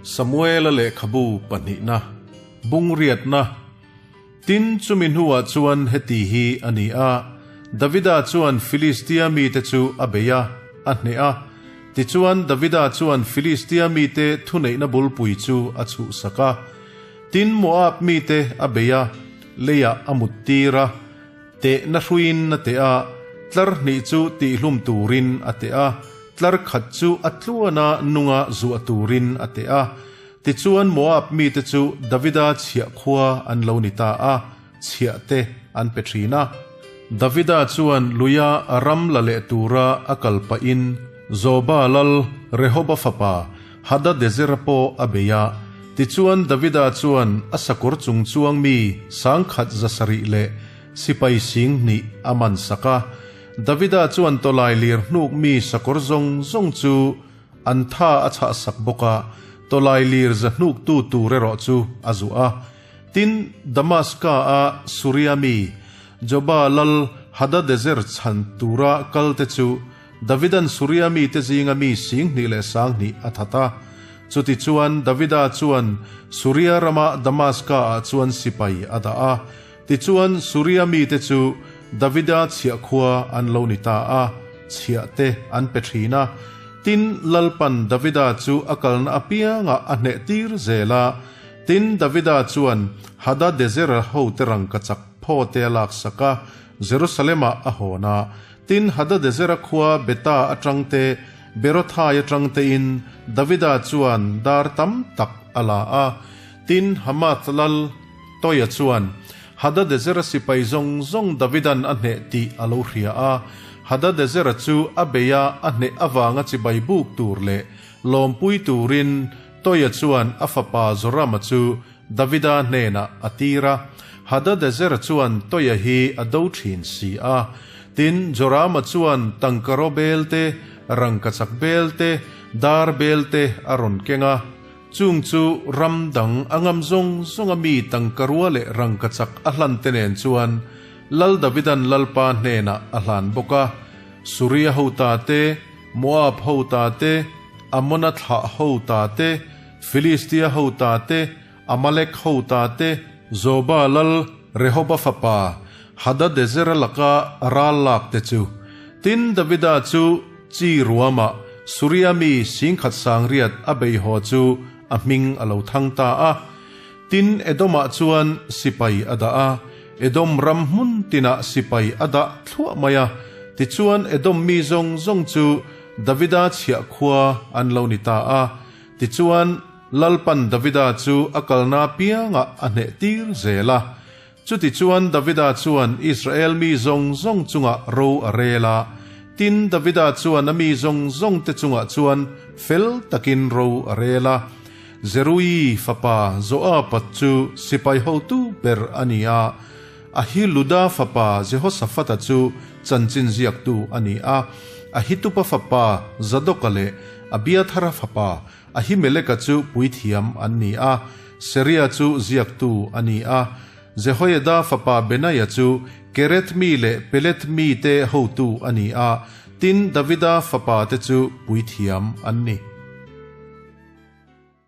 Samuela lehkhabu pahnihna, bungriatna, Tin, chumi hnuah chuan heti hi a ni a, Davida chuan Filistia mite chu a bei a, a hneh a. Tichuan, Davida chuan Filistia mite thuneihna bulpui chu a chhuhsak a. Tin, Moab mite a bei a, leiah a muttir a, tehna hruiin a teh a, tlar hnih chu tihlum turin a teh a, tlar khat chu a tluana nunga zuah turin a teh a. Tichuan Moab mite chu Davida chhiah khua an lo ni ta a, chhiah te an pe thin a. Davida chuan luia a ram la leh tura a kal pahin Zoba lal Rehoba fapa Hadadezera pawh a bei a. Tichuan Davida chuan a sakawr chung chuang mi sangkhat zasarih leh sipai sing hnih a man sak a. Davida chuan tawlai lir hnuk mi sakawr zawng zawng chu An tha a chhah sak bawk a, tawlai lir za hnuktu tur erawh chu a zuah a. Tin, Damaska a Suria mi, Joba lal Hadadezer chhan tura kalte chu Davidan Suria mite zinga mi singhnih leh sanghnih a that a. Chutichuan Davida chuan Suria rama Damaska ah chuan sipai a dah a. Tichuan Suria mite chu Davida chhiah khua an lo ni ta a, chhiah te an pe thin a. Tin, Lalpan Davida chu a kalna apiangah a hneh tir zel a. Tin, Davida chuan Hadadezera hote rangkachak phaw te a laksak a, Jerusalem-ah a hawn a. Tin, Hadadezera khua Beta atang te, Berothai atang tein Davida chuan dar tam tak a la a. Tin, Hamath lal Toia chuan Hadadezera sipai zawng zawng Davidan a hneh tih a lo hria a. Hadadezera chu a bei a, a hneh avanga chibai buk tur leh lawmpui turin Toia chuan a fapa Zorama chu Davida hnenah a tir a. Hadadezera chuan Toia hi a do thin si a. Tin, Jorama chuan tangkaraw bel te, rangkachak bel te, dar bel te a rawn keng a. Chung chu ram dang a ngam zawng zawnga mi tangkarua leh rangkachak a hlan te nen chuan Lal Davidan Lalpa hnenah a hlan bawk a, Suria ho ta te, Moab ho ta te, Amona thlah ho ta te, Filistia ho ta te, Amalek ho ta te, Zoba lal Rehoba fapa Hadadezera laka ral lak te chu. Tin, Davida chu Chi ruamah Suria mi singkhat sangriat a bei haw chu a hming a lo thang ta a. Tin, Edomah chuan sipai a dah a, Edom ram hmun tinah sipai a dah thluah mai a. Tichuan Edom mi zawng zawng chu Davida chhiah khua an lo ni ta a. Tichuan Lalpan Davida chu a kalna piangah a hneh tir zel a. Chutichuan Davida chuan Israel mi zawng zawng chungah ro a rel a, tin, Davida chuan a mi zawng zawngte chungah chuan fel takin ro a rel a. Zeruii fapa Joaba chu sipai hotu ber a ni a, Ahiluda fapa Jehoshafata chu chanchin ziaktu a ni a, Ahitupa fapa Zadoka leh Abiathara fapa Ahimeleka chu puithiam an ni a, Seria chu ziaktu a ni a, Jehoiada fapa Benaia chu Kereth mi leh Peleth mite hotu a ni a, tin Davida fapate chu puithiam an ni.